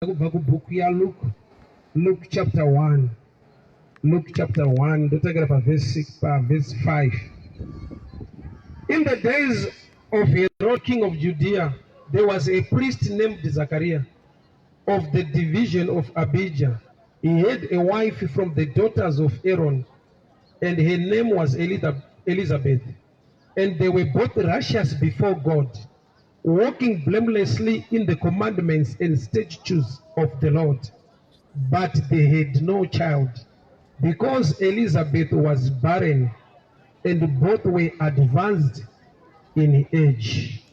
Kubva kubhuku yaLuke, Luke chapter 1. Luke chapter 1, ndotangira pavhesi pavhesi 5. In the days of Herod, king of Judea, there was a priest named Zachariah of the division of Abijah. He had a wife from the daughters of Aaron, and her name was Elizabeth. And they were both righteous before God, walking blamelessly in the commandments and statutes of the Lord. But they had no child, because Elizabeth was barren, and both were advanced in age.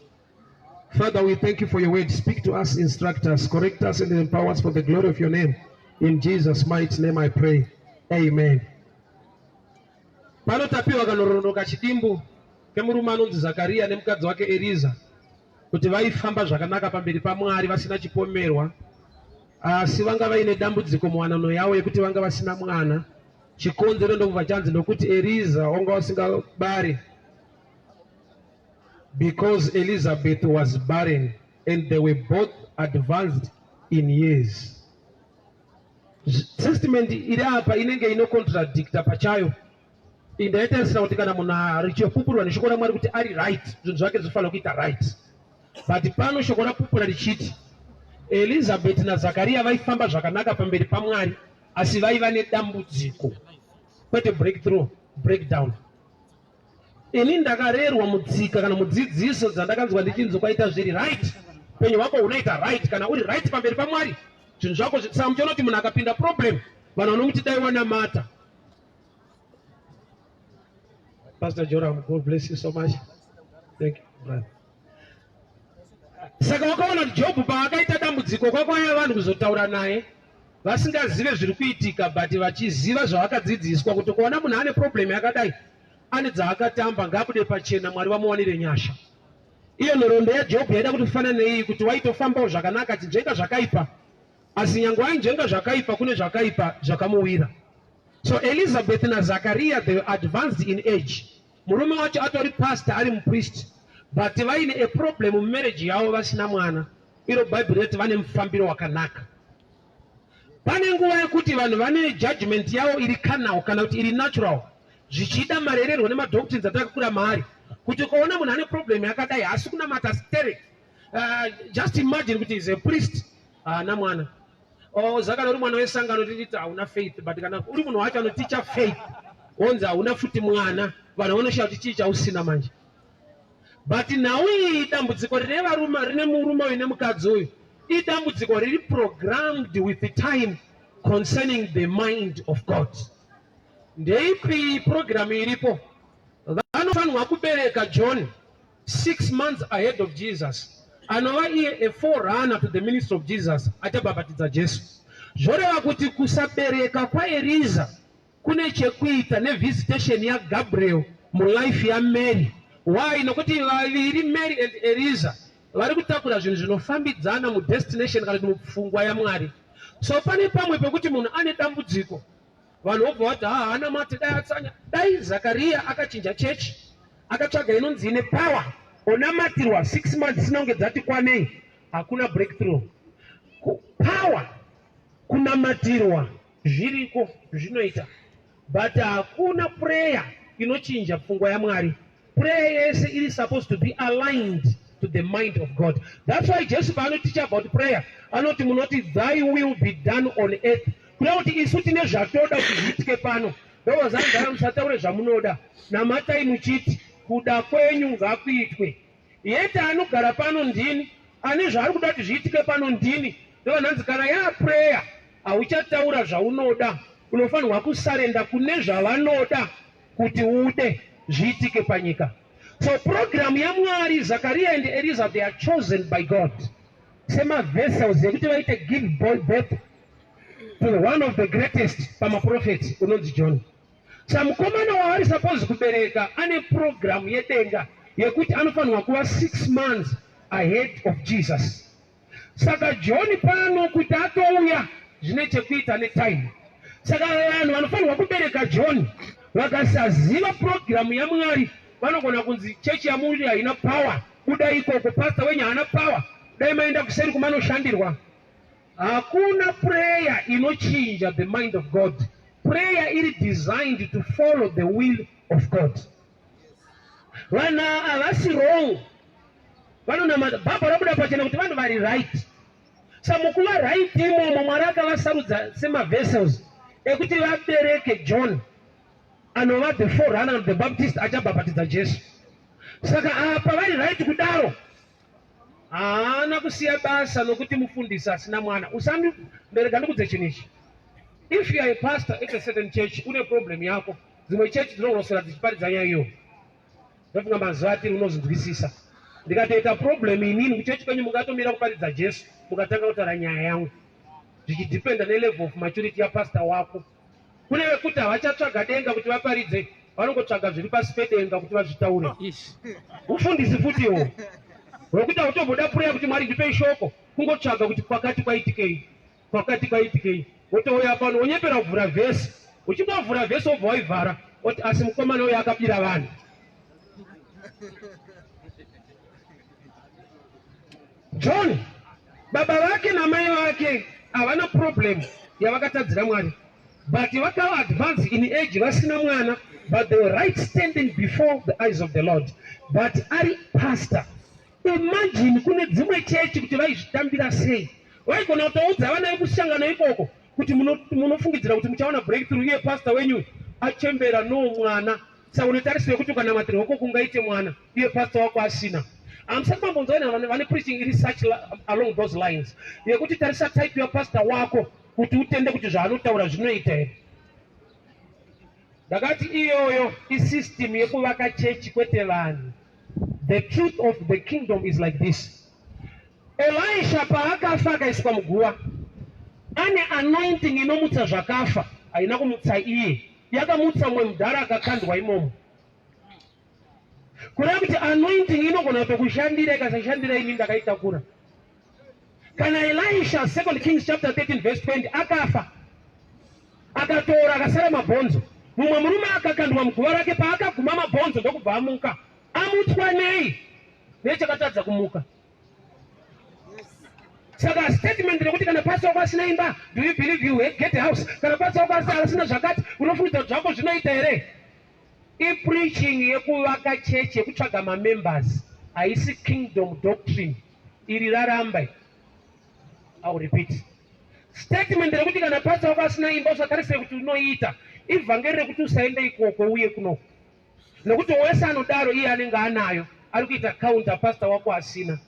Father, we thank you for your word. Speak to us, instruct us, correct us, and empower us for the glory of your name. In Jesus' mighty name I pray. Amen. Pano tapiwa kanhoroondo kachidimbu kemurume anonzi Zakariya nemukadzi wake Eriza kuti vaifamba zvakanaka pamberi paMwari vasina chipomerwa, asi vanga vaine dambudziko muwanano yavo yekuti vanga vasina mwana. Chikonzero ndokubva chanzi nokuti Eriza wanga wasingabari because Elizabeth was barren and they were both advanced in years. Testament iri apa inenge inocontradicta pachayo. Indaitarisira kuti kana munhu richipupurwa neshoko raMwari kuti ari right, zvinhu zvake zvinofanira kuita right. But pano shoko rapupura richiti Elizabeth naZakaria vaifamba zvakanaka pamberi paMwari, asi vaiva nedambudziko, kwete breakthrough, breakdown. Ini ndakarerwa mutsika kana mudzidziso dzandakanzwa ndichinzi ukaita zviri right, upenyu hwako hunoita right kana uri right pamberi paMwari. Zvinhu zvako saka muchiona kuti munhu akapinda problem vanhu vanomuti dai wanamata. Pastor Joram, God bless you so much. Thank you, brother. Saka wakaona kuti Jobhu paakaita dambudziko kwakauya vanhu kuzotaura naye vasingazive zviri kuitika but vachiziva zvavakadzidziswa kuti kuona munhu ane problem yakadai ane dzaakatamba ngaabude pachena Mwari vamuwanire nyasha. Iyo nhoroondo yaJobhu yaida kuti kufanana neiyi kuti waitofambawo zvakanaka achinzvenga zvakaipa asi nyangwe ainzvenga zvakaipa kune zvakaipa zvakamuwira. So Elizabeth naZakaria they were advanced in age. Murume wacho atori pastor ari mupriest but vaine a problem mumarriage yavo vasina mwana. Iro Bible rati vane mufambiro wakanaka. Pane nguva yekuti vanhu vane judgment yavo iri carnal kana kuti iri natural zvichida marererwo nemadoctrines atakakura maari kuti ukaona munhu ane problem yakadai haasi kunamata sterek. Just imagine kuti is a priest haana mwana. Oh, zakana uri mwana wesangano tichiti hauna faith but kana uri munhu wacho anoticha faith wonzi hauna futi mwana vanhu vanoshaya kuti chii chausina manje. But nhau iyi dambudziko rine varume rine murume uyu nemukadzi uyu idambudziko riri programmed with the time concerning the mind of God. Ndeipi program iripo? Vanofanirwa kubereka John 6 months ahead of Jesus anova iye a forerunner to the ministry of Jesus achabhabhatidza Jesu. Zvoreva kuti kusabereka kwaEriza kune chekuita nevisitation yaGabriel mulife yaMary. Why? Nokuti vaviri Mary and Eliza vari kutakura zvinhu zvinofambidzana mudestination kana kuti mupfungwa yaMwari. So pane pamwe pekuti munhu ane dambudziko vanhu vobva vati haa haana mate dai atsanya dai Zakaria akachinja chechi akatsvaga inonzi ine power onamatirwa 6 months isina kunge dzati kwanei hakuna breakthrough. Power kunamatirwa Zviriko zvinoita but hakuna prayer inochinja pfungwa yaMwari. Prayer yese iri supposed to be aligned to the mind of God. That's why Jesu paanoticha about prayer anoti munoti thy will be done on earth. Kureva kuti isu tine zvatoda kuti zviitike pano. Ndovazanzara musataure zvamunoda. Namatai muchiti kuda kwenyu ngakuitwe. Yet anogara pano ndini, ane zvaari kuda kuti zviitike pano ndini. Ndovanhanzi kana yaa prayer hauchataura zvaunoda, unofanirwa kusarenda kune zvavanoda kuti ude zviitike panyika. So program yaMwari, Zakaria and Eliza they are chosen by God semavessels ekuti vaite give birth to one of the greatest pamaprofeti unonzi John. Sa mukomana waari suppose kubereka ane program yedenga yekuti anofanirwa kuva 6 months ahead of Jesus. Saka John pano kuti atouya zvine chekuita netime. Saka vanhu vanofanirwa kubereka John vakasaziva program yaMwari vanogona kunzi chechi yamuri haina power, buda ikoko, pastor wenyu haana power, dai maenda kuseri kumanoshandirwa. Hakuna prayer inochinja the mind of God. Prayer iri designed to follow the will of God. Vanhu havasi wrong, vanonamata. Bhabha rabuda pachena kuti vanhu vari right. Sa mukuva right imomo, Mwari akavasarudza semavessels ekuti vabereke John anova the forerunner of the Baptist achabhabhatidza Jesu. Saka apa vari right kudaro, haana kusiya basa nokuti mufundisi asina mwana. Usandirega ndikudze chinhu ichi. If you are a pastor at a certain church, une problem yako. Dzimwe chechi dzinongoswera dzichiparidza nyaya iyoyo. Ndofunga mazuva atiri unozvinzwisisa. Ndikatoita problem inini kuchechi kwenyu mungatomira kuparidza Jesu mukatanga kutaura nyaya yangu. Zvichidependa nelevel of maturity yapastor wako. Kune vekuti havachatsvaga denga kuti vaparidze, vanongotsvaga zviri pasi pedenga kuti vazvitaure. Ufundisi futi iwo hwekuti hautomboda prayer kuti Mwari ndipei shoko, kungotsvaga kuti kwakati kwaitikei, kwakati kwaitikei, wotouya pano wonyepera kuvhura vhesi, uchingovhura vhesi wobva waivhara oti asi mukomana uyo akabira vanhu. John baba vake namai vake havana problem yavakatadzira Mwari, but vakava advance in age vasina mwana, but they were right standing before the eyes of the Lord, but ari pastor. Imagine kune dzimwe chechi kuti vaizvitambira sei. Vaigona kutoudza vana vekusangano ikoko kuti munofungidzira kuti muchawana breakthrough iye pastor wenyu achembera no mwana. Saka unotarisira yekuti ukanamatirwa ikoko ungaite mwana iye pastor wako asina. Hamusati mambonzwa vane vane preaching iri such along those lines yekuti tarisa type yapastor wako kuti utende kuti zvaanotaura zvinoita here. Ndakati iyoyo isystem yekuvaka chechi kwete vanhu. The truth of the kingdom is like this. Elisha paakafa akaiswa muguva ane anointing inomutsa zvakafa, haina kumutsa iye, yakamutsa mumwe mudhara akakandwa imomo. Kureva kuti anointing inogona kutokushandira ikasashandira ini ndakaitakura. Kana Elisha 2 Kings chapter 13 verse 20 akafa akatora akasara mabhonzo, mumwe murume akakandwa muguva rake, paakaguma mabhonzo ndokubva amuka. Amutswa nei? Nechakatadza kumuka. Saka statement rekuti kana pastor wako asina imba, do you believe you get a house? Kana pastor wako asina zvakati, unofungidzira kuti zvako zvinoita here? Ipreaching yekuvaka church yekutsvaga mamembers, haisi kingdom doctrine. Iri raramba iri. I will repeat. Statement rekuti kana pastor wako asina imba usatarisire kuti unoita, ivhangeri rekuti usaende ikoko uye kuno. Nokuti wese anodaro iye anenge anayo, ari kuita counter pastor wako asina.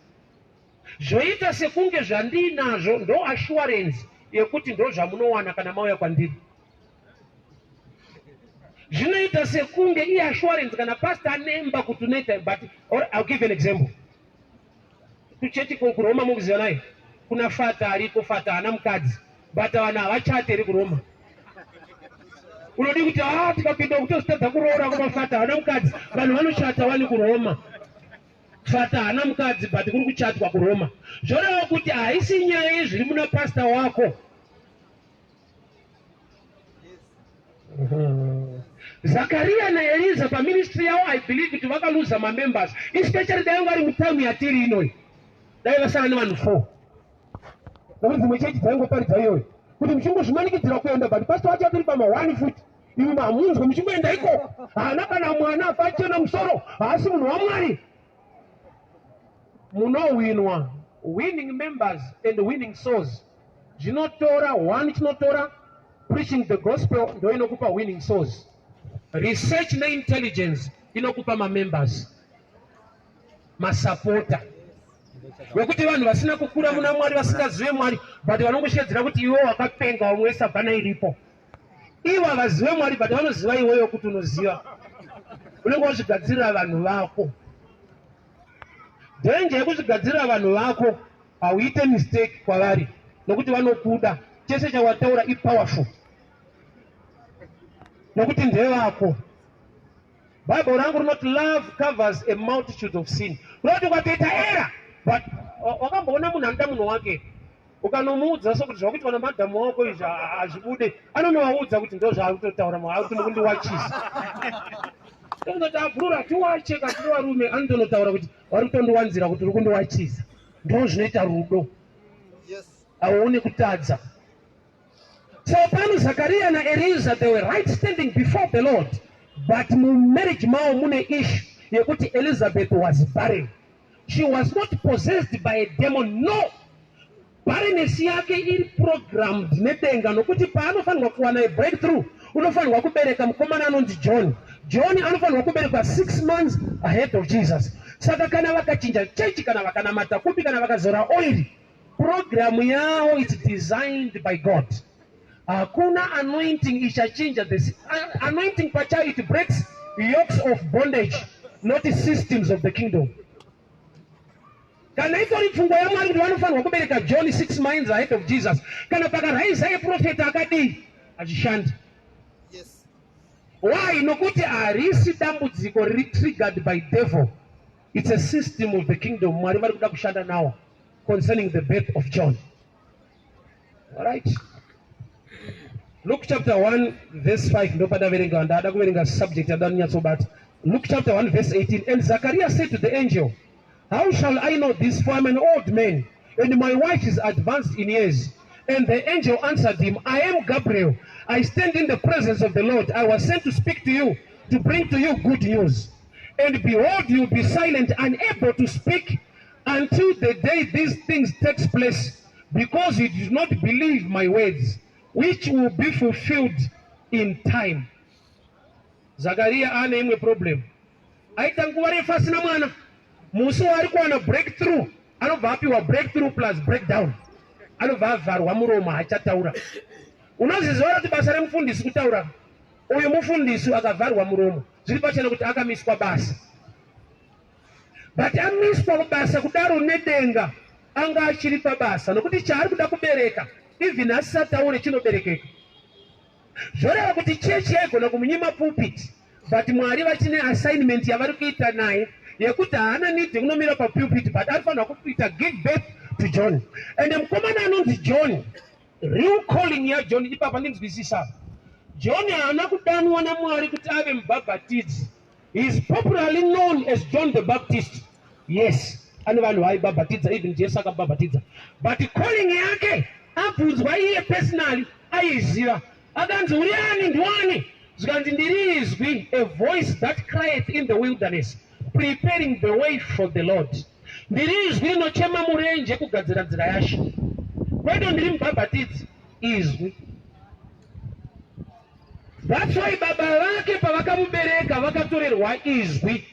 Zvoita sekunge zvandiinazvo ndo assurance yekuti ndo zvamunowana kana mauya kwandiri. Zvinoita sekunge iye assurance kana pastor anemba kuti unoita, but or I'll give an example. Kuchechi kuRoma mukuziva naye kuna fata ariko, fata haana mukadzi, but vanhu havachate iri kuRoma. Unodi kuti ah, tikapinda kutozitadza kuroora kuma fata haana mukadzi. Vanhu vanochata wani kuRoma. Fata haana mukadzi but kuri kuchatwa kuRoma. Zvoreva kuti haisi nyaya yezviri muna pastor wako. Zakaria naEliza paministry yavo I believe kuti vakaluza mamembers, especially dai vari mutime yatiri inoyi, dai vasara nevanhu 4 nokuti dzimwe chechi dzaingoparidza iyoyo kuti muchingozvimanikidzira kuenda, but pastor wacho atori pama 1 futi, imi mamunzwe muchingoenda ikoko, haana kana mwana, apachena musoro, haasi munhu waMwari. Munohwinwa, winning members and winning souls zvinotora one, chinotora preaching the gospel ndo inokupa winning souls, research neintelligence inokupa mamembers, masapota wekuti vanhu vasina kukura muna Mwari, vasingazive Mwari, but vanongoshedzera kuti iwe wakapenga, wamwe wese hapana iripo. Ivo havazive Mwari, but vanoziva iweyo kuti unoziva. Unenge wazvigadzirira vanhu vako. Danger yekuzvigadzirira vanhu vako, hauite mistake kwavari nokuti vanokuda. Chese chawataura ipowerful nokuti ndevako. Bible rangu rinoti love covers a multitude of sin. Rinoti ukatoita error, but wakamboona munhu anoda munhu wake, ukanomuudza so kuti zvakuitwa namadhamu wako izvi hazvibude, anonovaudza kuti ndo zvaari kutotaura, kuti mukundiwachisa. Ndozoti abhurura tiwache katiri varume, anotonotaura kuti vari kutondiwanzira kuti uri kundiwachisa. Ndo zvinoita rudo. Yes. Hauone kutadza. So pano Zakaria naEriza, they were right standing before the Lord, but mumarriage mavo mune issue yekuti Elizabeth was barren. She was not possessed by a demon, no. Barrenness yake iri programmed nedenga, nokuti paanofanirwa kuwana a breakthrough unofanirwa kubereka mukomana anonzi John. John anofanirwa kuberekwa 6 months ahead of Jesus. Saka kana vakachinja chechi, kana vakanamata kupi, kana vakazora oil, programu yavo it's designed by God. Hakuna anointing ichachinja this anointing pachayo. It breaks yokes of bondage, not systems of the kingdom. Kana itori pfungwa yaMwari kuti vanofanirwa kubereka John 6 months ahead of Jesus, kana pakaraisa yeprofeta akadii, hazvishandi. Why? Nokuti harisi dambudziko riri triggered by devil. It's a system of the kingdom. Mwari vari kuda kushanda nawo concerning the birth of John. Alright, Luke chapter 1 verse 5 ndopadaverenga. Ndada kuverenga subject yada kunyatsobata. Luke chapter 1 verse 18: "And Zachariah said to the angel, 'How shall I know this? For I'm an old man and my wife is advanced in years.' And the angel answered him, 'I am Gabriel. I stand in the presence of the Lord. I was sent to speak to you, to bring to you good news. And behold, you will be silent, unable to speak until the day these things takes place, because you did not believe my words, which will be fulfilled in time.'" Zakaria ane imwe problem. Aita nguva refu asina mwana. Musi waari kuwana breakthrough, anobva apiwa breakthrough plus breakdown. Anobva avharwa muromo, haachataura. Unoziziva kuti basa remufundisi kutaura. Uyu mufundisi akavharwa muromo, zviri pachena kuti akamiswa basa. But amiswa basa kudaro nedenga, anga achiri pabasa, nokuti chaari kuda kubereka, even asisataure, chinoberekeka. Zvoreva kuti chechi yaigona kumunyima pulpit, but Mwari vachine assignment yavari kuita naye yekuti haana need yekunomira papulpit, but arifanira kuita give birth to John. And mukomana anonzi John, real calling yaJohn ipapa ndinzwisisa, John haana kudanwa naMwari kuti ave mubhabhatidzi. He is popularly known as John the Baptist. Yes, ane vanhu vaibhabhatidza, even Jesu akabhabhatidza, but calling yake, abvunzwa iye personally, aiziva. Akanzi, "Uri ani? Ndiwani?" Zvikanzi, "Ndiri izwi, a voice that crieth in the wilderness, preparing the way for the Lord. Ndiri izwi rinochema murenje, kugadzira nzira yaShe." Kwete ndiri mubhabhatidzi, izwi. That's why baba vake pavakamubereka vakatorerwa izwi,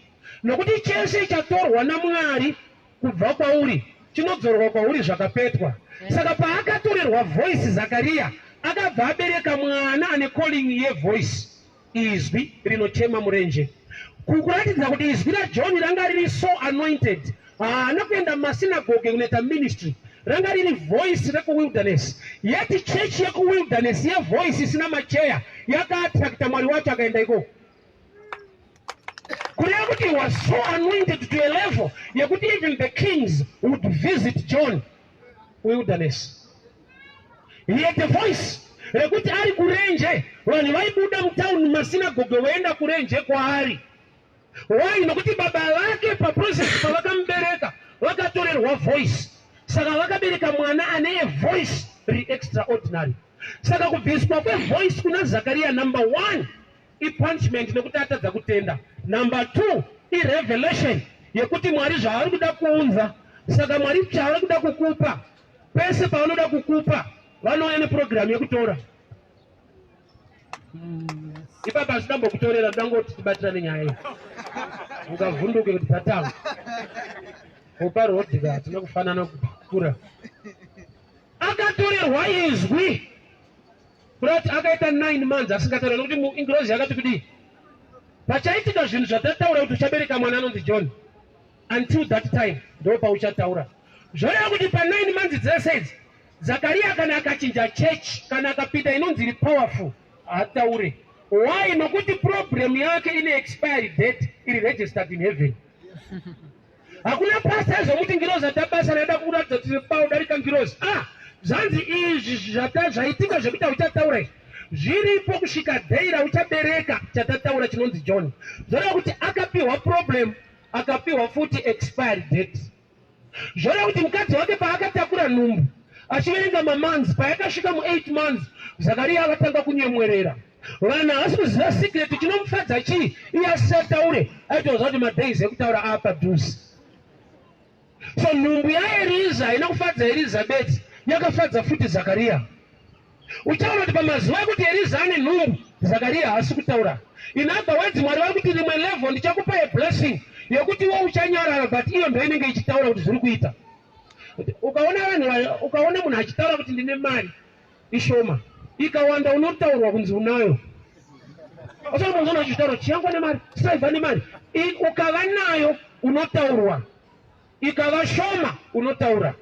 nokuti chese chatorwa naMwari kubva kwauri chinodzorwa kwauri zvakapetwa. Saka paakatorerwa voice Zakariya, akabva abereka mwana ane calling yevoice, izwi rinochema murenje, kukuratidza kuti izwi raJohn ranga riri so anointed. Haana kuenda mumasinagoge kunoita ministry, ranga riri voice rekuwilderness. Yet chechi yekuwilderness yevoice isina macheya yakaattracta Mwari wacho, akaenda ikoko. Kureva kuti he was so anointed to a level yekuti even the kings would visit John wilderness. He had a voice rekuti ari kurenje, vanhu vaibuda mutauni, mumasinagoge, voenda kurenje kwaari. Why? Nokuti baba vake paprocess pavakamubereka vakatorerwa voice, saka vakabereka mwana ane a voice reextraordinary. Saka kubviswa kwevoice kuna Zakariya, number one, ipunishment nekuti atadza kutenda. Number two, irevelation yekuti Mwari zvaari kuda kuunza. Saka Mwari chaari kuda kukupa, pese pavanoda kukupa vanouya nepurogiramu yekutora. Ipapa hazvidambokutorera, dangoti tibatirane nyaya iyi, ungavhunduke kuti dzatanga upa rodhika. Hatina kufanana kukura. Akatorerwa izwi kurati akaita 9 months asingataura, nokuti muingirozi yakati kudii? Pachaitika zvinhu zvatataura kuti uchabereka mwana anonzi John, until that time ndo pauchataura. Zvoreva kuti pa9 months dzese idzi, Zakariya kana akachinja church, kana akapinda inonzi iri powerful, haataure. Why? Nokuti problem yake ine expiry date iri registered in heaven. Hakuna pasta aizomuti ngirozi atabasa raida kuratidza kuti paudarika ngirozi. Ah, zvanzi izvi zvaitika zvekuti hauchataura izvi zviripo kusvika day rauchabereka chatataura chinonzi John. Zvoreva kuti akapiwa problem, akapiwa futi expiry date. Zvoreva kuti mukadzi wake paakatakura nhumbu, Achiverenga mamonths, payakasvika mu8 months, Zakariya akatanga kunyemwerera. Vanhu havasi kuziva secret chinomufadza chii, iye asisataure, aitoziva kuti madays ekutaura aapadhuze. So nhumbu yaEriza haina kufadza Eriza bedzi, yakafadza futi Zakariya. Uchaona kuti pamazuva ekuti Eriza ane nhumbu, Zakariya haasi kutaura. In other words, Mwari vari kuti rimwe level ndichakupa a blessing yekuti iwe uchanyarara, but iyo ndo inenge ichitaura kuti zviri kuita. Ukaona vanhu, ukaona munhu achitaura kuti ndine mari ishoma, ikawanda unotaurwa kunzi unayo. Usaona achitaura chiyangwa nemari, saiva nemari. Ukava nayo unotaurwa, ikava shoma unotaura.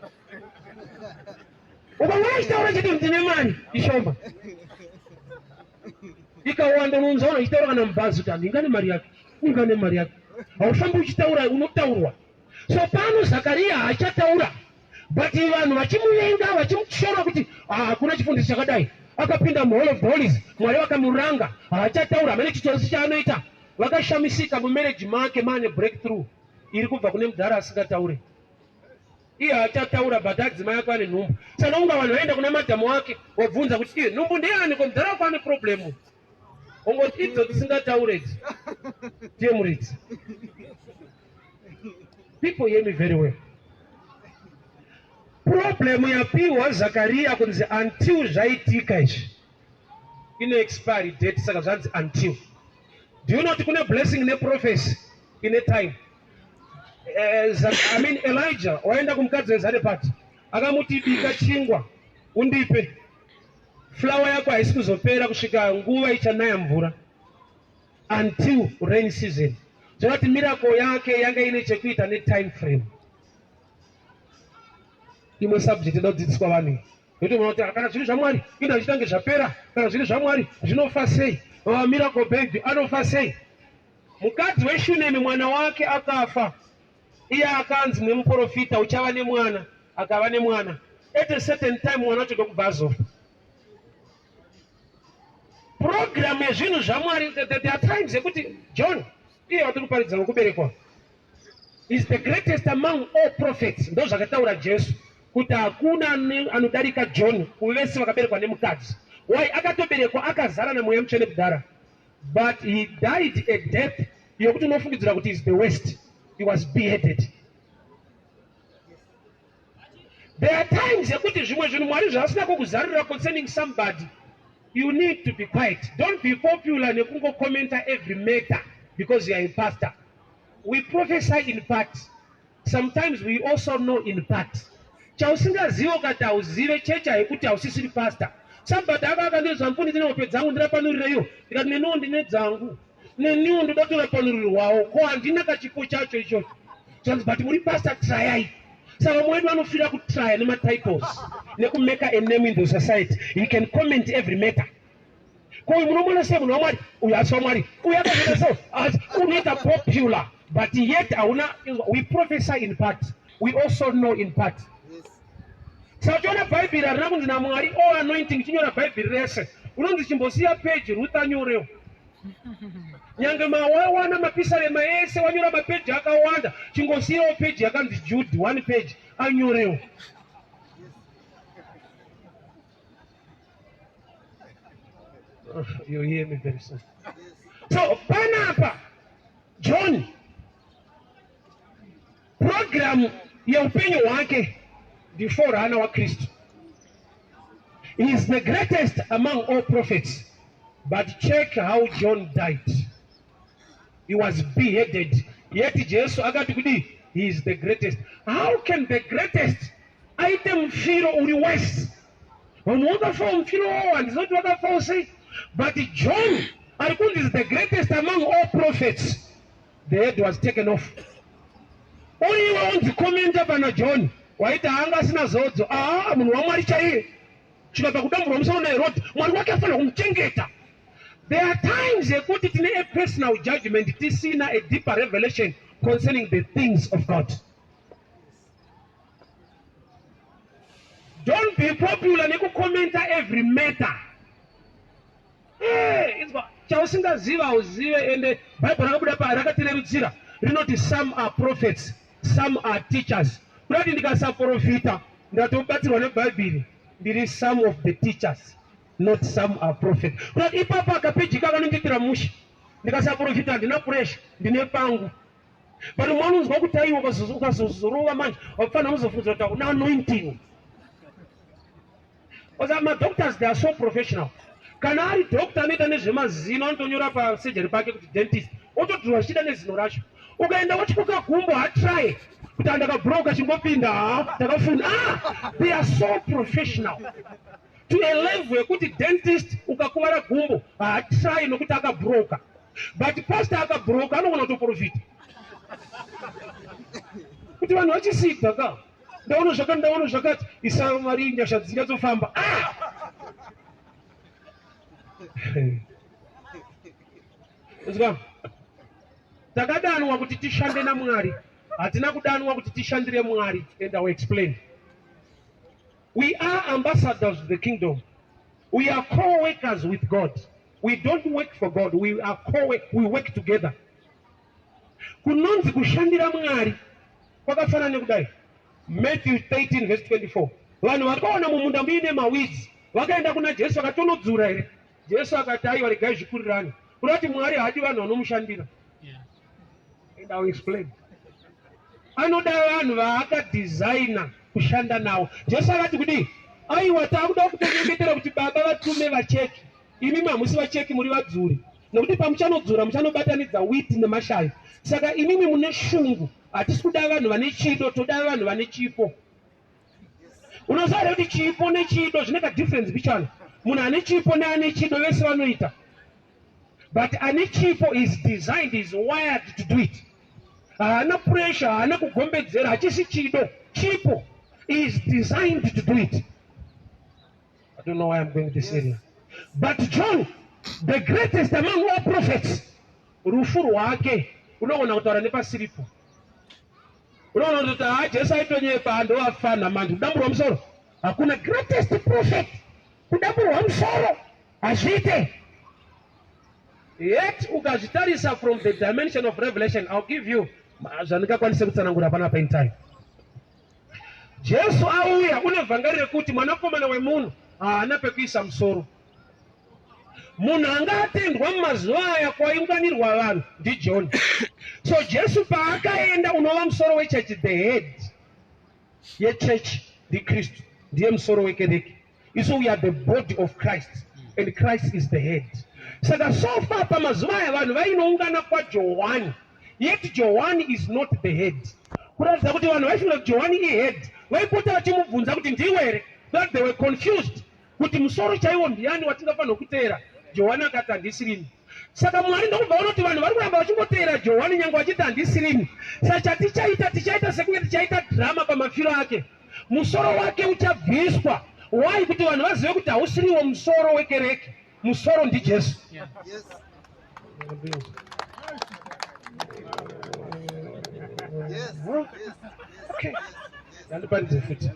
Ukaona achitaura chete ndine mari ishoma, ikawanda unonzwa achitaura kana mubhazi kuti handingane mari yake, ungane mari yake. Haufambi uchitaura, unotaurwa. So pano Zakariya haachataura, but vanhu vachimuvenga vachimushora kuti hakuna chifundisi chakadai. Akapinda muHall of the Holies, Mwari vakamuranga, haachataura, hamene chitsotsi chaanoita. Vakashamisika mumarriage make maane breakthrough iri kubva kune mudhara asingataure. Iye haachataura, but adzimai ako ane nhumbu. Saka unga vanhu vaenda kuna madhamu wake wabvunza kuti iye nhumbu ndeyani, ko mudhara wako ane problem. Ongoti idzo dzisingataure idzi ndiye muridzi. People hear me very well. Problem yapiwa Zakaria kunzi until zvaitika izvi ine expiry date, saka zvanzi until. Do you know kuti kune blessing neprophecy ine time? I mean Elijah waenda kumukadzi weZarepati akamuti bika chingwa undipe, flour yako haisi kuzopera kusvika nguva ichanaya mvura, until rain season. Zvakati miracle yake yanga ine chekuita netime frame. Imwe subject inoda kudzidziswa vanhu nekuti unoona kuti kana zviri zvaMwari inda zvichitange zvapera, kana zviri zvaMwari zvinofa sei? Miracle baby anofa sei? Mukadzi weShunemi mwana wake akafa, iye akanzi nemuprofita uchava nemwana, akava nemwana. At a certain time mwana wacho ndokubva azofa. Program yezvinhu zvaMwari, there are times yekuti John iye watiri kuparidza wekuberekwa is the greatest among all prophets, ndo zvakataura Jesu kuti hakuna anodarika John kuvese vakaberekwa nemukadzi. Why? Akatoberekwa akazara naMweya Mutsvene kudhara, but he died a death yokuti unofungidzira kuti is the worst. He was beheaded. There are times yekuti zvimwe zvinhu Mwari zvaasina kukuzarurira concerning somebody, you need to be quiet. Don't be popular nekungocommenta every matter because you are a pastor. We prophesy in part. Sometimes we also know in part. Chausingazive ukati hauzive, chechi haikuti hausisiri pastor. Somebody aka akandizwa mfundisi nehope dzangu ndirapanurireiwo, ndikati neniwo ndine dzangu, neniwo ndoda kutorapanurirwawo, ko handina kachipo chacho ichocho. Zvanzi but muri pastor, tryai. Saka vamwe wedu vanofira kutrya nematitles nekumake a name in the society. He can comment every matter. Ko uyu munomuona sei munhu waMwari? Uyu asi waMwari, uyu akazoita so, asi unoita popular, but yet hauna. We prophesy in part, we also know in part. Saka uchiona Bhaibheri harina kunzi naMwari all anointing chinyora Bhaibheri rese, unonzi chimbosiya peji Ruth anyorewo. Nyange mawawana mapisarema ese wanyora mapeji akawanda, chingosiyawo peji yakanzi Jude, one page anyorewo. You hear me very soon. So panapa John program yeupenyu hwake ndi forerunner waKristu. He is the greatest among all prophets, but check how John died. He was beheaded. Yet Jesu akati kudii? He is the greatest. How can the greatest aite mufiro uri worse? Vanhu vakafawo mufiro wawo, handizoti vakafawo sei, but John ari kunzi is the greatest among all prophets. The head was taken off. Uriwe unzi commenta pana John, waiti haanga asina zodzo. Ah, munhu waMwari chaiye. Chikabva kudamburwa musoro naHerod, Mwari wake afanira kumuchengeta. There are times yekuti tine a personal judgment tisina a deeper revelation concerning the things of God. Don't be popular nekucommenta every matter. Hey, chausingaziva hauzive, ende Bible rakabuda pa rakatirerutsira rinoti some are prophets, some are teachers. Kurati ndikasaprofita Ndatobatsirwa nebhaibheri, ndiri some of the teachers, not some are prophet. Kuti ipapo akapeji kavanondiitira mushe, ndikasaprofita handina pressure, ndine pangu. But mwana unzwa kuti aiwa ukazozorova manje wakufanira kuzofunza kuti hauna anointing. Because madoctors they are so professional. Kana ari doctor anoita nezvemazino anotonyora pasurgery pake kuti dentist, otodhurwa zvichida nezino racho. Ukaenda wotyoka gumbo hatry kuti andakabroka chingopinda ha ndakafunda. Ah, they are so professional to a level yekuti dentist ukakuvara gumbo haatry nokuti akabroka, but pastor akabroka anogona kutoprofita kuti vanhu vachisida ka ndaona zvakati ndaona zvakati isa mari nyasha dzinyatsofamba. Ah! Takadanwa kuti tishande naMwari, hatina kudanwa kuti tishandire Mwari. And I will explain. We are ambassadors of the kingdom. We are co-workers with God. We don't work for God. We are co-work, we work together. Kunonzi kushandira Mwari kwakafanana nekudai. Matthew 13 verse 24. Vanhu vakaona mumunda muine maweeds, vakaenda kuna Jesu akatonodzura here? Jesu akati aiwa, regai zvikurirane. Kureva kuti Mwari haadi vanhu vanomushandira. And I will explain. Anoda vanhu vaakadhizaina kushanda navo. Jesu akati kudii? Aiwa, taakuda kutonyengetera kuti Baba vatume vacheki. Imi hamusi vacheki, muri vadzuri. Nokuti pamuchanodzura muchanobatanidza wheat nemashavi. Saka imimi mune shungu. Hatisi kuda vanhu vane chido, toda vanhu vane chipo. Unoziva here kuti chipo nechido zvine kadifference bichana? Munhu ane chipo neane chido vese vanoita, but ane chipo is designed, is wired to do it. Haana pressure, haana kugombedzera, hachisi chido, chipo is designed to do it. I don't know why I'm going this area. But John, the greatest among all prophets, rufu rwake unogona kutaura nepasiripo. Unoona kuti haa Jesu aitonyepa, ndovafana manje kudamburwa musoro. Hakuna greatest prophet kudamburwa musoro hazviite. Yet ukazvitarisa from the dimension of revelation, I'll give you zvandingakwanise kutsanangura panapa in time. Jesu auya une vhangeri rekuti mwanakomana wemunhu haana pekuisa musoro. Munhu anga atendwa mumazuva aya kwaiunganirwa vanhu ndiJohn. So Jesu paakaenda unova musoro wechechi, the head yechechi ndiKristu, ndiye musoro wekereke. Isu we are the body of Christ and Christ is the head. Saka so far pamazuva aya vanhu vainoungana kwaJohani, yet Johani is not the head. Kuratidza kuti vanhu vaifunga kuti Johani ihead, vaipota vachimubvunza kuti ndiwe here? That they were confused kuti musoro chaiwo ndiani watingafanirwa kuteera. Johani akati handisirini. Saka Mwari ndokubva vanoti vanhu vari kuramba vachingoteera Johani nyange vachiti handisirini. Saka chatichaita, tichaita sekunge tichaita drama pamafiro ake. Musoro wake uchabviswa. Why? Kuti vanhu vazive kuti hausiriwo musoro wekereke. Musoro ndiJesu. Yes. Yes. Yes. Okay. Ndandiparidze futi. Yes.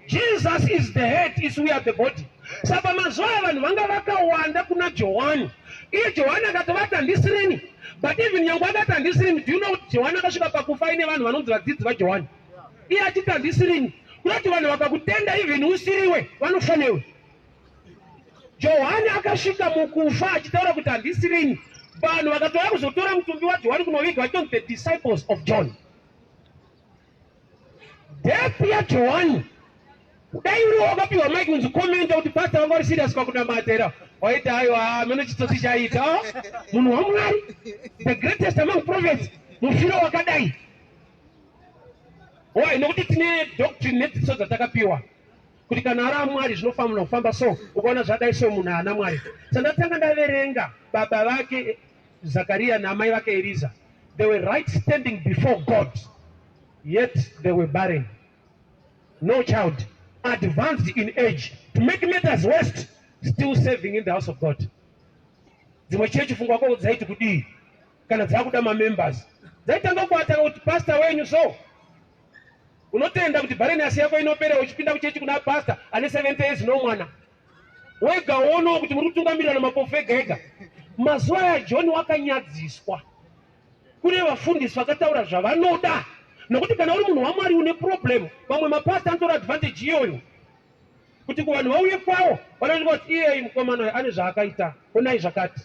Jesus is the head, is we are the body. Saka mazuva aya vanhu vanga vakawanda kuna Johani. Iye Johani akatovati handisirini. But even nyange akati handisirini, do you know kuti Johani akasvika pakufa aine vanhu vanonzi vadzidzi vaJohani? Iye achiti handisirini. Kunoti vanhu vakakutenda even usiriwe, vanofa newe. Johani akasvika mukufa achitaura kuti handisirini. Vanhu vakatouya kuzotora mutumbi waJohani kunoviga vachitonzi the disciples of John. Death yaJohani, dai uriwo wakapiwa mic kunzi commenta kuti pastor vanga vari serious pakunamata here, waiti aiwa mene chitsotsi chaita munhu waMwari, the greatest among prophets, mufiro wakadai. Why? Nokuti tine doctrine nedzidziso dzatakapiwa kuti kana ari aMwari zvinofanira kufamba so, ukaona zvadai so munhu haana Mwari. Sandatanga ndaverenga baba vake Zakaria naamai vake Eliza, they were right standing before God, yet they were barren, no child, advanced in age. To make matters worse, still serving in the house of God. Dzimwe chechi fungwa kwako dzaiti kudii kana dzakuda mamembers, dzaitanga kuataka kuti pastor wenyu so unotenda kuti barrenness yako inopera uchipinda kuchechi kuna pastor ane 70 years no mwana wega wono kuti muri kutungamirira namapofu ega ega. Mazuva aya John wakanyadziswa. Kune vafundisi vakataura zvavanoda. Nokuti kana uri munhu waMwari une problem, vamwe mapasta anotora advantage iyoyo kuti kuvanhu vauye kwawo vanoita kuti iyeyi mukomana uyu ane zvaakaita, onai zvakati,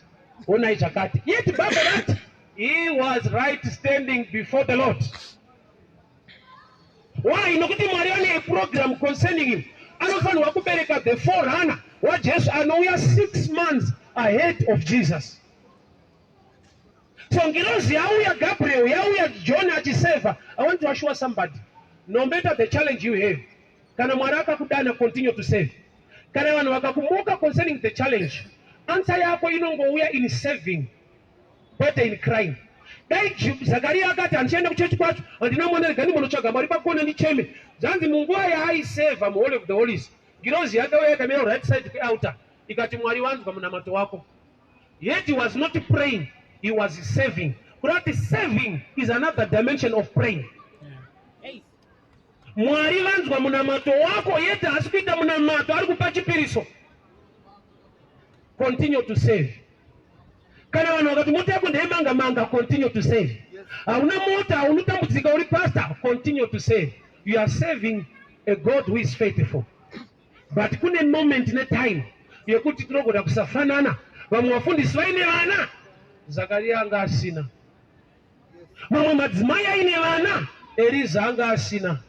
onai zvakati. Yet Bible rati he was right standing before the Lord. Why? Nokuti Mwari ane a program concerning him. Anofanirwa kubereka the forerunner waJesu anouya 6 months ahead of Jesus. So ngirozi yauya Gabriel, yauya John achiseva. I want to assure somebody, no matter the challenge you have, kana Mwari akakudana, continue to serve. Kana vanhu vakakumuka concerning the challenge, answer yako inongouya in serving, kwete in crying. Dai Zakaria akati handichaenda kuchechi kwacho, handina mwana, rega ndimbonotsvaga Mwari pakona ndicheme. Zvanzi munguva yaaiseva muHoly of the Holies, ngirozi yakauya ikamira right side kwealtar ikati Mwari wanzwa munamato wako. Yet he was not praying, he was serving. Kureva kuti serving is another dimension of praying. Mwari vanzwa munamato wako yet haasi kuita munamato, ari kupa chipiriso. Continue to save. Kana vanhu vakati mota yako ndeyemanga manga, continue to save. Hauna mota, unotambudzika uri pastor, continue to save. You are serving a God who is faithful. But kune moment netime yekuti tinogona kusafanana. Vamwe vafundisi vaine vana, Zakaria anga asina. Mamwe madzimai aine vana, Eliza anga asina.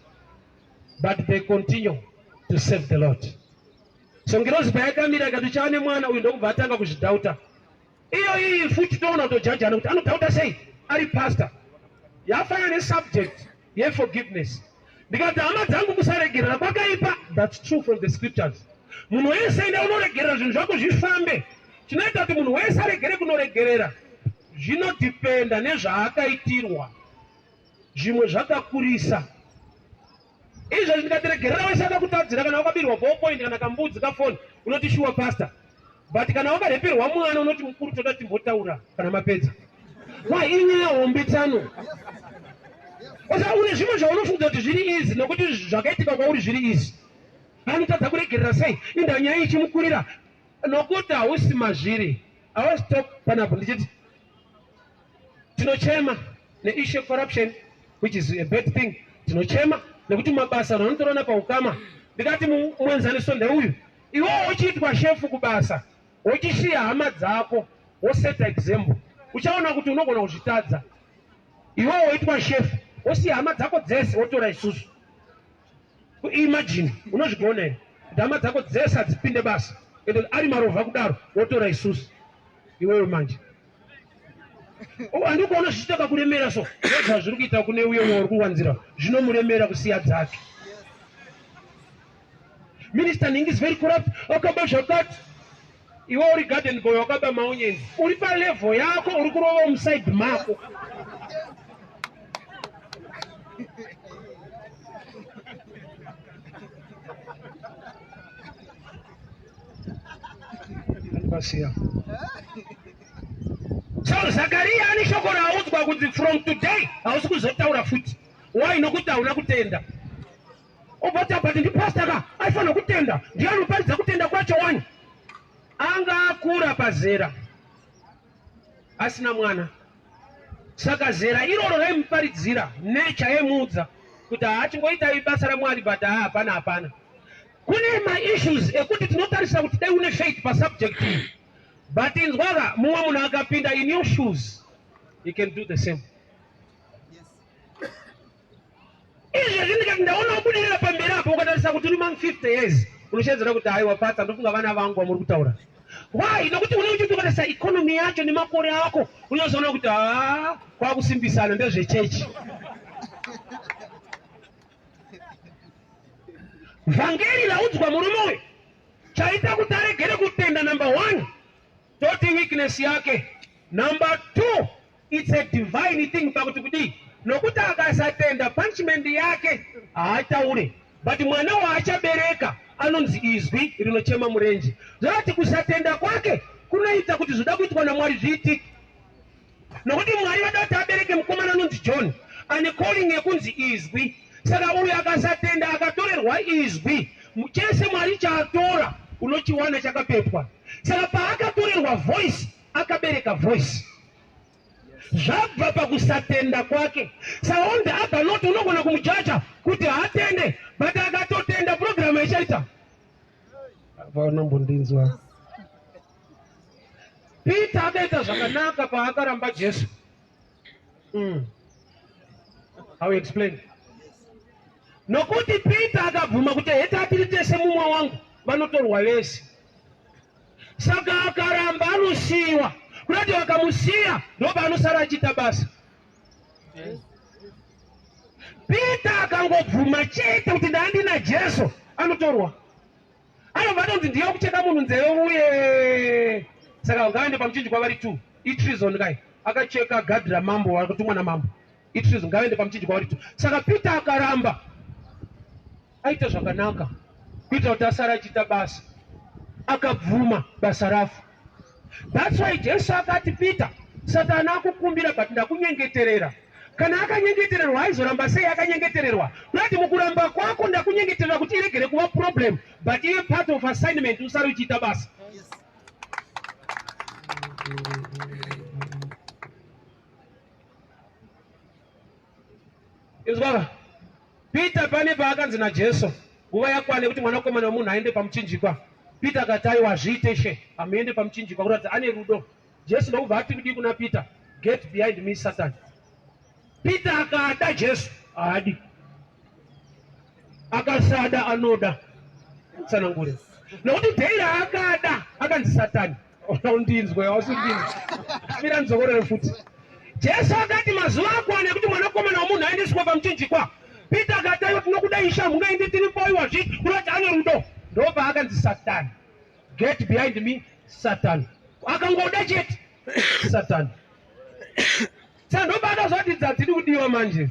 But they continue to serve the Lord. So ngirozi payakamira ikati uchava nemwana uyu, ndokubva atanga kuzvidhauta. Iyo iyi futi toona kutojajana kuti anodhauta sei ari pastor. Yafanana nesubject yeforgiveness. Ndikati hama dzangu, kusaregerera kwakaipa. That's true from the scriptures. Munhu wese enda unoregerera zvinhu zvako zvifambe. Chinoita kuti munhu wese aregere kunoregerera zvinodhipenda nezvaakaitirwa. Zvimwe zvakakurisa. Izvozvi ndikati regerera wese akakutadzira, kana wakabirwa ballpoint kana kambudzi kafoni, unoti shuwa pastor. But kana wakarepirwa mwana unoti mukuru toda timbotaura kana mapedza. Why? Inyaya hombe tsano. Osa une zvimwe zvaunofunga kuti zviri easy nokuti zvakaitika kwauri zviri easy. Anotadza kuregerera sei? Inda nyaya ichimukurira nokuti hausi mazviri. I was talk panapo ndichiti tinochema neissue corruption which is a bad thing. Tinochema nekuti mabasa vanhu vanotorana paukama. Ndikati muenzaniso ndeuyu, iwewo uchiitwa shefu kubasa wochisiya hama dzako woseta example, uchaona kuti unogona kuzvitadza. Iwewo woitwa shefu wosiya hama dzako dzese wotora isusu. Imagine, unozvigona here kuti hama dzako dzese hadzipinde basa ende ari marovha kudaro wotora isusu iwewe manje handi kuona zvichiita kakuremera so ndozvazviri kuita kune uye wauri kuwanzira zvinomuremera kusiya dzake. Minister Ningi is very corrupt, akaba zvakati. Iwe uri garden boy wakaba maonyenzi, uri palevel yako, uri kurova muside mako. Pasiya. So Zakaria ane shoko raaudzwa kunzi from today hausi kuzotaura futi. Why? Nokuti hauna kutenda. Obva ati but ndipastor ka, aifanira kutenda. Ndiye anoparidza kutenda kwacho wani. Anga akura pazera asina mwana. Saka zera iroro raimuparidzira nature yaimuudza kuti haachingoitai basa raMwari but haa hapana hapana. Kune maissues ekuti tinotarisa kuti dai une faith pasubject iyi. But inzwaka, mumwe munhu akapinda in your shoes, he can do the same. Izvezvi ndikati ndaona ubudirira pamberi apo, ukatarisa kuti uri mam 50 years, unoshedzera kuti haiwa patsa, ndofunga vana vangu vamuri kutaura. Why? Nokuti une uchiti ukatarisa economy yacho nemakore ako, unozoona kuti haa, kwakusimbisana ndezvechechi. Vhangeri raudzwa murume uyu chaita kuti aregere kutenda, number 1 toti weakness yake, number 2 it's a divine thing pakuti kudii, nokuti akasatenda punishment yake haataure, but mwana waachabereka anonzi izwi rinochema murenje. Zvorati kusatenda kwake kunoita kuti zvoda kuitwa naMwari zviitike, nokuti Mwari vada kuti abereke mukomana anonzi John ane calling yekunzi izwi. Saka uyu akasatenda akatorerwa izwi, chese Mwari chaatora unochiwana chakapetwa. Saka paakatorerwa voice akabereka voice. Zvabva pakusatenda kwake. Saka on the other note unogona kumujaja kuti haatende, but akatotenda program ichaita. Vanombondinzwa. Peter akaita zvakanaka paakaramba Jesu. I will explain. Nokuti Peter akabvuma kuti heta tiri tese mumwe wangu vanotorwa vese. Saka akaramba anosiyiwa. Kurati vakamusiya ndopaanosara achiita basa. Peter akangobvuma chete kuti ndandina Jesu anotorwa. Anobva atonzi ndiye kucheka munhu nzeve uye. Saka ngavaende pamuchinjikwa vari 2. Itreason kai. Akacheka gadhi ramambo akatumwa namambo. Itreason ngavaende pamuchinjikwa vari 2. Saka Peter akaramba. Aita zvakanaka kuitira kuti asare achiita basa. Akabvuma basa rafa. That's why Jesu akati Peter, Satani akukumbira but ndakunyengeterera. Kana akanyengetererwa aizoramba sei akanyengetererwa? Kurati mukuramba kwako ndakunyengeterera kuti iregere kuva problem but ive part of assignment usare uchiita basa. Yes. Inzwa Peter pane paakanzi naJesu nguva yakwana yekuti mwanakomana wemunhu aende pamuchinjikwa. Peter akati aiwa hazviite Ishe, hamuende pamuchinjikwa kuratidza ane rudo. Jesu ndokubva ati kudii kuna Peter? Get behind me Satan. Peter akada Jesu, haadi. Akasada anoda. Tsanangure. Nokuti dhei raakada akanzi Satani. Undinzwe, ausindinzwe. Mira ndidzokorere futi. Jesu akati mazuva akwana ekuti mwanakomana womunhu aendeswe pamuchinjikwa. Peter akati aiwa tinokuda Ishe hamungaendi tiripo aiwa zvi kurati ane rudo. Ndopaakanzi Satani. Get behind me Satan. Akangoda chete Satan. Saka ndopaakazoti dziri kudiwa manje.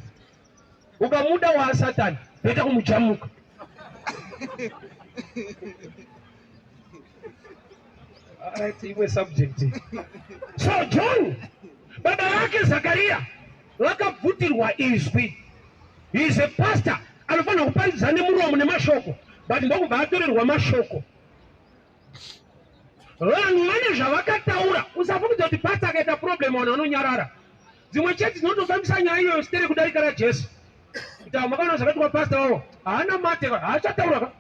Ukamuda waa Satan, beta kumujamuka. Alright, imwe subject. So John, baba vake Zakaria vakabvutirwa izwi. He is a pastor, anofanira kuparidza nemuromo nemashoko, but ndokubva atorerwa mashoko. Vanhu vane zvavakataura. Usafungidza kuti pastor akaita problem vanhu vanonyarara. Dzimwe chechi dzinotofambisa nyaya iyoyo sitere kudarika raJesu. Kuti avo makaona zvakaitwa pastor wavo, haana mate, haachataura ka.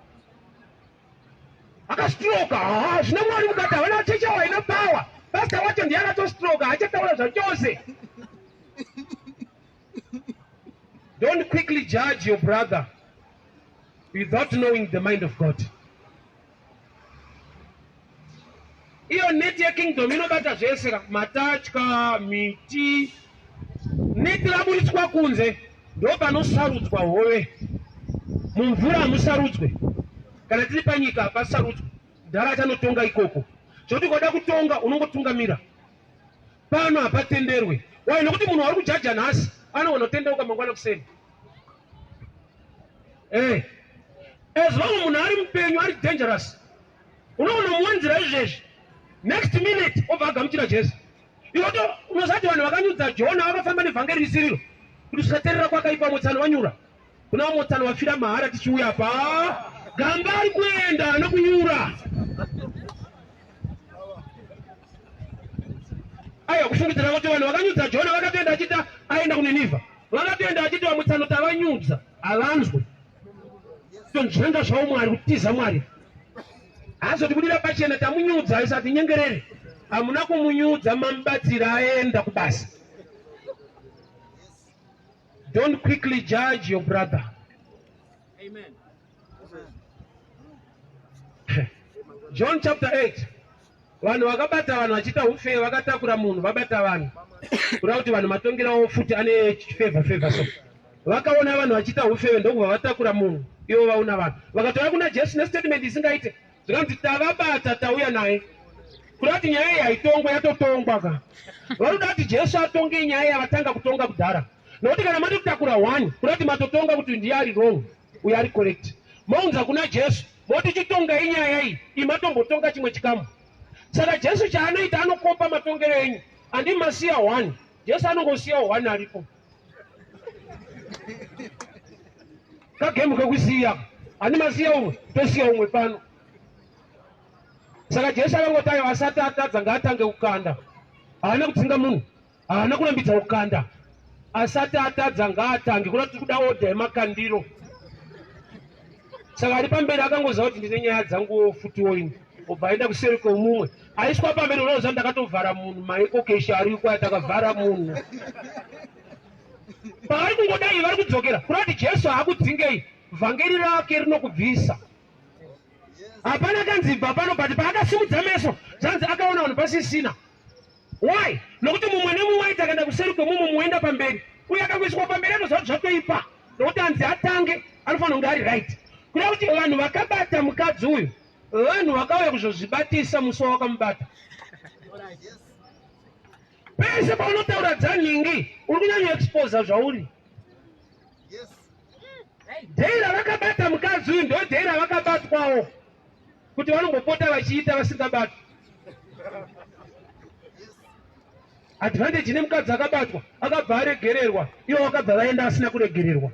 Akastroka, haa zvino Mwari mukati havana chechi avo haina power. Pastor wacho ndiye akatostroka, haachataura zvachose. Don't quickly judge your brother without knowing the mind of God. Iyo net yekingdom inobata zvese ka, matatya, miti. Net raburitswa kunze ndopanosarudzwa hove. Mumvura hamusarudzwe. Kana tiri panyika hapasarudzwe. Mudhara achanotonga ikoko. Zvekuti ukada kutonga unongotungamira. Pano hapatenderwe. Why? Nokuti munhu wauri kujaja nhasi anogona kutendeuka mangwana kuseni. Eh. As long munhu ari mupenyu ari dangerous. Unoona muwanzira izvezvi. Next minute obva agamuchira Jesu. Iwe to unozati vanhu vakanyudza Jona vakafamba nevhangeri risiriro. Kuti kusaterera kwakaipa motsano vanyura. Kuna motsano vafira mahara tichiuya pa gamba ari kuenda nokunyura. Aiwa kufungidzira kuti vanhu vakanyudza Jona vakatoenda achita aenda kuNinivha. Vakatoenda vachiti vamutsano tavanyudza havanzwe. Tonzvenga zvavo Mwari kutiza Mwari. Haazotibudira pachena tamunyudza isati nyengerere. Hamuna kumunyudza mamubatsira aenda kubasa. Don't quickly judge your brother. Amen. John chapter 8. Vanhu vakabata vanhu vachiita ufeve vakatakura munhu vabata vanhu. Kureva kuti vanhu matongerawo futi ane favor favor so. Vakaona vanhu vachiita ufeve ndokubva vatakura munhu ivo vaona vanhu. Vakatouya kuna Jesu nestatement isingaite. Zvikanzi tavabata tauya naye. Kureva kuti nyaya iyi haitongwe yatotongwa ka. Vanoda kuti Jesu atonge nyaya yavatanga kutonga kudhara. Nokuti kana matotakura one kureva kuti matotonga kuti ndiye ari wrong uyo ari correct. Mounza kuna Jesu moti chitongai nyaya iyi iyi matombotonga chimwe chikamu. Saka Jesu chaanoita anokopa matongero enyu. Andi masiya one. Jesu anongosiya one aripo. Kagemu kekusiya. Andi masiya umwe tosiya umwe pano. Saka Jesu akangoti ayo asati atadza ngaatange kukanda. Haana kudzinga munhu. Haana kurambidza kukanda. Asati atadza ngaatange kuda tiri kuda order yemakandiro. Saka ari pamberi akangoziva kuti ndine nyaya dzanguwo futiwo ini. Obva aenda kuseri kwemumwe. Aiswa pamberi unoziva ndakatovhara munhu maikokeshi ariko atakavhara munhu. Pavari kungodai vari kudzokera. Kuda kuti Jesu haakudzingei. Vhangeri rake rinokubvisa. Hapana kanzi bva pano but paakasimudza meso zvanzi akaona vanhu pasisina. Why? Nokuti mumwe nemumwe aiti akaenda kuseri kwemumwe mumwe oenda pamberi. Uye akangoiswa pamberi anoziva kuti zvatoipa. Nokuti anzi atange anofanira kunge ari right. Kuda kuti vanhu vakabata mukadzi uyu vanhu vakauya kuzozvibatisa musi wawakamubata. Pese paunotaura dzanhingi uri kunyanya exposa zvauri. Dhei ravakabata mukadzi uyu ndo dhei ravakabatwawo kuti vanombopota vachiita vasingabatwi. Advantage nemukadzi akabatwa akabva aregererwa, ivo vakabva vaenda asina kuregererwa.